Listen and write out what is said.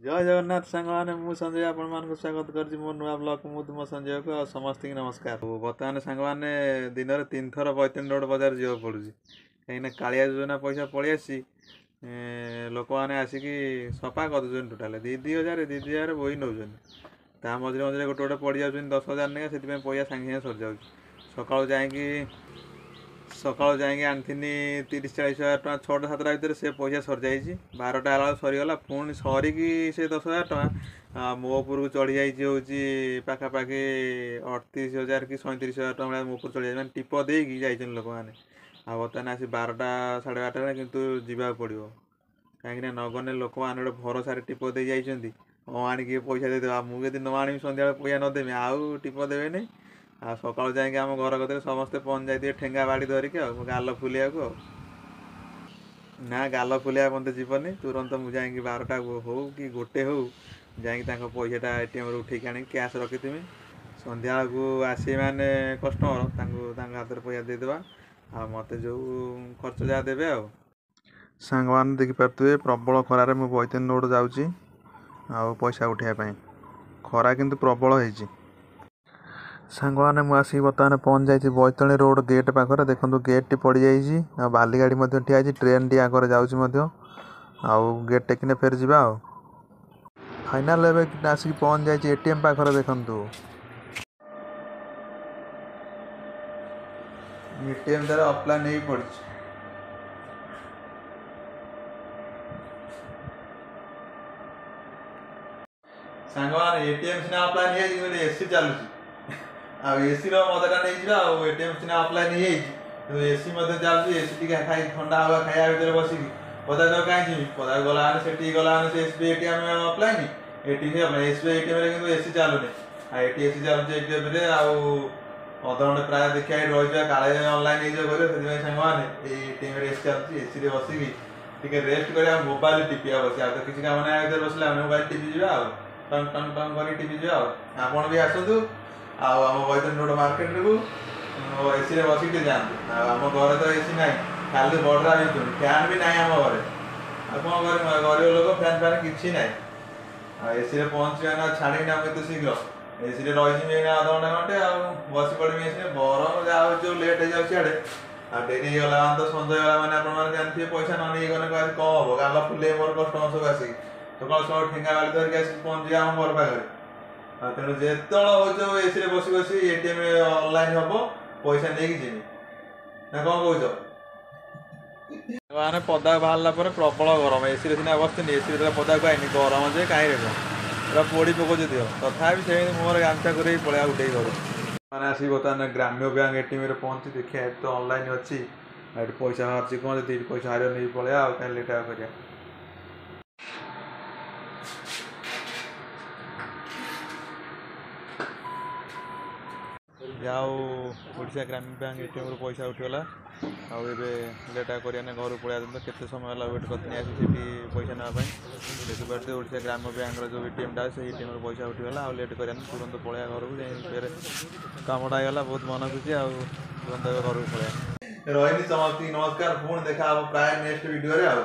ଜୟ ଜଗନ୍ନାଥ ସାଙ୍ଗମାନେ, ମୁଁ ସଞ୍ଜୟ ଆପଣମାନଙ୍କୁ ସ୍ୱାଗତ କରୁଛି ମୋ ନୂଆ ବ୍ଲଗ୍। ମୁଁ ତୁମ ସଞ୍ଜୟକୁ ଆଉ ସମସ୍ତଙ୍କୁ ନମସ୍କାର। ବର୍ତ୍ତମାନ ସାଙ୍ଗମାନେ ଦିନରେ 3 ଥର ବୈତରଣୀ ରୋଡ଼ ବଜାର ଯିବାକୁ ପଡ଼ୁଛି, କାହିଁକିନା କାଳିଆ ଯୋଜନା ପଇସା ପଳେଇ ଆସିଛି। ଲୋକମାନେ ଆସିକି ସଫା କରିଦେଉଛନ୍ତି। ଟୋଟାଲ 2 2 ହଜାର, 2 2 ହଜାର ବୋହି ନେଉଛନ୍ତି। ତା ମଝିରେ ମଝିରେ ଗୋଟେ ଗୋଟେ ପଡ଼ିଯାଉଛନ୍ତି 10,000 ଲେଖା, ସେଥିପାଇଁ ପଇସା ସାଙ୍ଗେ ସାଙ୍ଗେ ସରିଯାଉଛି। ସକାଳୁ ଯାଇକି ଆଣିଥିନି 30-40 ହଜାର ଟଙ୍କା 6ଟା 7ଟା ଭିତରେ, ସେ ପଇସା ସରିଯାଇଛି। 12ଟା ହେଲା ବେଳକୁ ସରିଗଲା। ପୁଣି ସରିକି ସେ 10,000 ଟଙ୍କା ମୋ ଉପରକୁ ଚଢ଼ି ଯାଇଛି, ହେଉଛି ପାଖାପାଖି 38,000 କି 37,000 ଟଙ୍କା ଭଳିଆ ମୋ ଉପରୁ ଚଢ଼ିଯାଇଛି। ମାନେ ଟିପ ଦେଇକି ଯାଇଛନ୍ତି ଲୋକମାନେ। ଆଉ ବର୍ତ୍ତମାନ ଆସି 12ଟା 12:30 ହେଲା, କିନ୍ତୁ ଯିବାକୁ ପଡ଼ିବ, କାହିଁକିନା ନଗଲେ ଲୋକମାନେ ଗୋଟେ ଭରସାରେ ଟିପ ଦେଇ ଯାଇଛନ୍ତି। ହଁ, ଆଣିକି ପଇସା ଦେଇଦେବା। ମୁଁ ଯଦି ନ ଆଣିବି, ସନ୍ଧ୍ୟାବେଳେ ପଇସା ନ ଦେବି, ଆଉ ଟିପ ଦେବେନି। ଆଉ ସକାଳୁ ଯାଇକି ଆମ ଘର କତିରେ ସମସ୍ତେ ପହଞ୍ଚି ଯାଇଥିବେ ଠେଙ୍ଗା ବାଡ଼ି ଧରିକି, ଆଉ ଗାଲ ଫୁଲିବାକୁ। ଆଉ ନା, ଗାଲ ଫୁଲିବା ମୋତେ ଯିବନି। ତୁରନ୍ତ ମୁଁ ଯାଇକି 12ଟା ହଉ କି 1 ହଉ, ଯାଇକି ତାଙ୍କ ପଇସାଟା ଏଟିଏମ୍ରୁ ଉଠେଇକି ଆଣିକି କ୍ୟାସ୍ ରଖିଥିବି। ସନ୍ଧ୍ୟାବେଳକୁ ଆସିବେ ମାନେ କଷ୍ଟମର, ତାଙ୍କୁ ତାଙ୍କ ହାତରେ ପଇସା ଦେଇଦେବା, ଆଉ ମୋତେ ଯେଉଁ ଖର୍ଚ୍ଚ ଯାହା ଦେବେ। ଆଉ ସାଙ୍ଗମାନେ ଦେଖିପାରୁଥିବେ, ପ୍ରବଳ ଖରାରେ ମୁଁ ବୈତରଣୀ ରୋଡ଼ ଯାଉଛି ଆଉ ପଇସା ଉଠାଇବା ପାଇଁ। ଖରା କିନ୍ତୁ ପ୍ରବଳ ହେଇଛି। ସାଙ୍ଗମାନେ, ମୁଁ ଆସିକି ବର୍ତ୍ତମାନ ପହଞ୍ଚି ଯାଇଛି ବୈତରଣୀ ରୋଡ଼ ଗେଟ୍ ପାଖରେ। ଦେଖନ୍ତୁ, ଗେଟ୍ଟି ପଡ଼ିଯାଇଛି ଆଉ ବାଲି ଗାଡ଼ି ମଧ୍ୟ ଠିଆ ହେଇଛି। ଟ୍ରେନ୍ଟି ଆଗରେ ଯାଉଛି ମଧ୍ୟ। ଆଉ ଗେଟ୍ ଟେକିନେ ଫେର ଯିବା। ଆଉ ଫାଇନାଲ୍ ଏବେ ଆସିକି ପହଞ୍ଚି ଯାଇଛି ଏଟିଏମ୍ ପାଖରେ। ଦେଖନ୍ତୁ, ଏଟିଏମ୍ ତାର ଅଫଲାଇନ୍ ହେଇକି ପଡ଼ିଛି। ସାଙ୍ଗମାନେ, ଏଟିଏମ୍ ସିନା ଅଫଲାଇନ୍ ହେଇଯାଇଛି, କିନ୍ତୁ ଏସି ଚାଲୁଛି ଆଉ ଏସିର ମଜାଟା ନେଇଯିବା। ଆଉ ଏଟିଏମ୍ ସିନା ଅଫଲାଇନ୍ ହେଇଯାଇଛି, କିନ୍ତୁ ଏସି ମଧ୍ୟ ଚାଲୁଛି। ଏସି ଟିକେ ଖାଇ, ଥଣ୍ଡା ହାୱା ଖାଇବା ଭିତରେ ବସିକି ପଦାକୁ କାହିଁ ଯିବି? ପଦାକୁ ଗଲା ମାନେ, ସେଠିକି ଗଲା ମାନେ ସେ ଏସ୍ ବି ଏଟିଏମ୍ ଅଫଲାଇନ୍, ଏଠି ବି ଅଫଲାଇନ୍। ଏସ୍ ବି ଏଟିଏମ୍ରେ କିନ୍ତୁ ଏସି ଚାଲୁନି, ଆଉ ଏଠି ଏସି ଚାଲୁଛି ଏଟିଏମ୍ରେ। ଆଉ ଅଧଘଣ୍ଟେ ପ୍ରାୟ ଦେଖିବା, ଏଇଠି ରହିଯିବା, କାଳେ ଅନଲାଇନ୍ ହେଇଯିବ କରିବ। ସେଥିପାଇଁ ସାଙ୍ଗମାନେ, ଏଇ ଏଟିଏମ୍ରେ ଏସି ଚାଲୁଛି, ଏସିରେ ବସିକି ଟିକେ ରେଷ୍ଟ କରିବା, ମୋବାଇଲ ଟିପିବା ବସି। ଆଉ ତ କିଛି କାମ ନାହିଁ। ଭିତରେ ବସିଲେ ଆମେ ମୋବାଇଲ ଟିପି ଯିବା ଆଉ ଟଙ୍ଗ ଟଙ୍ଗ ଟଙ୍ଗ କରି ଟିପି ଯିବା। ଆଉ ଆପଣ ବି ଆସନ୍ତୁ ଆଉ ଆମ ବୈତରଣୀ ରୋଡ଼ ମାର୍କେଟକୁ, ଏସିରେ ବସିକି ଟିକେ ଯାଆନ୍ତୁ। ଆଉ ଆମ ଘରେ ତ ଏସି ନାହିଁ, ଖାଲି ବଡ଼ରା ବିଞ୍ଚୁଣି, ଫ୍ୟାନ୍ ବି ନାହିଁ ଆମ ଘରେ। ଆଉ କ'ଣ କରିବୁ, ଗରିବ ଲୋକ, ଫ୍ୟାନ୍ ଫ୍ୟାନ୍ କିଛି ନାହିଁ। ଆଉ ଏସିରେ ପହଞ୍ଚିବା ନା ଛାଡ଼ିବି ନା ମୁଁ ଏତେ ଶୀଘ୍ର। ଏସିରେ ରହିଯିବି ଏଇନା ଅଧଘଣ୍ଟା ଘଣ୍ଟେ, ଆଉ ବସି ପଡ଼ିବି ଏସିରେ। ବରଂ ଯାହା ହେଉଛି ଯୋଉ ଲେଟ୍ ହେଇଯାଉଛି ସିଆଡ଼େ, ଆଉ ଡେରି ହେଇଗଲା ମାନେ ତ, ସଞ୍ଜ ହେଇଗଲା ମାନେ ଆପଣମାନେ ଜାଣିଥିବେ, ପଇସା ନ ନେଇକି ଗଲେ କ'ଣ ହବ? ଗାଲ ଫୁଲେଇ ମୋର କଷ୍ଟମର ସବୁ ଆସିକି ସକାଳୁ ସକାଳୁ ଠେଙ୍ଗା ବାଲି ଧରିକି ଆସିକି ପହଞ୍ଚିବେ ଆମ ଘର ପାଖରେ। ଆଉ ତେଣୁ ଯେତେବେଳେ ହଉଛି ଏସିରେ ବସି ବସି ଏଟିଏମ୍ ଅନଲାଇନ୍ ହବ, ପଇସା ନେଇକି ଯିବି ନା କ'ଣ କହୁଛ? ମାନେ ପଦାକୁ ବାହାରିଲା ପରେ ପ୍ରବଳ ଗରମ। ଏସିରେ ସିନା ବସିଥିଲି, ଏସିରେ ଯେତେବେଳେ ପଦାକୁ ଆଇନି, ଗରମ ଯେ କାହିଁରେ କ'ଣ, ପୁରା ପୋଡ଼ି ପକଉଛି ଦିହ। ତଥାପି ସେମିତି ମୋର ଗାମୁଛା ଘୋଡ଼େଇ ପଳେଇବା ଉଠେଇ ଘରୁ। ମାନେ ଆସିକି ବର୍ତ୍ତମାନ ଗ୍ରାମ୍ୟ ବ୍ୟାଙ୍କ ଏଟିଏମ୍ରେ ପହଞ୍ଚି ଦେଖିବା, ଏଠି ତ ଅନଲାଇନ୍ ଅଛି ଆଉ ଏଠି ପଇସା ବାହାରୁଛି କ'ଣ? ଯଦି ଏଠି ପଇସା ବାହାରିବ, ନେଇକି ପଳେଇବା। ଆଉ କାହିଁ ଲେଟ୍ ଆଉ କରିବା? ଯାଉ, ଓଡ଼ିଶା ଗ୍ରାମୀଣ ବ୍ୟାଙ୍କ ଏଟିଏମ୍ରୁ ପଇସା ଉଠିଗଲା। ଆଉ ଏବେ ଲେଟ୍ ଆଉ କରିବା ନାହିଁ, ଘରକୁ ପଳେଇବା। ତ କେତେ ସମୟ ହେଲା ୱେଟ୍ କରିଥିଲି ଆସି ସେଠି ପଇସା ନେବା ପାଇଁ। ଦେଖିପାରୁଥିବେ, ଓଡ଼ିଶା ଗ୍ରାମ୍ୟ ବ୍ୟାଙ୍କର ଯେଉଁ ଏଟିଏମ୍ଟା, ସେଇ ଏଟିଏମ୍ରୁ ପଇସା ଉଠିଗଲା। ଆଉ ଲେଟ୍ କରିବାନି, ତୁରନ୍ତ ପଳେଇବା ଘରକୁ ଯାଇ। ଫେରେ କାମଟା ହେଇଗଲା, ବହୁତ ମନ ଖୁସି। ଆଉ ତୁରନ୍ତ ଏବେ ଘରକୁ ପଳେଇବା। ରହିଲି, ସମସ୍ତଙ୍କୁ ନମସ୍କାର। ପୁଣି ଦେଖା ହବ ପ୍ରାୟ ନେକ୍ସଟ ଭିଡ଼ିଓରେ। ଆଉ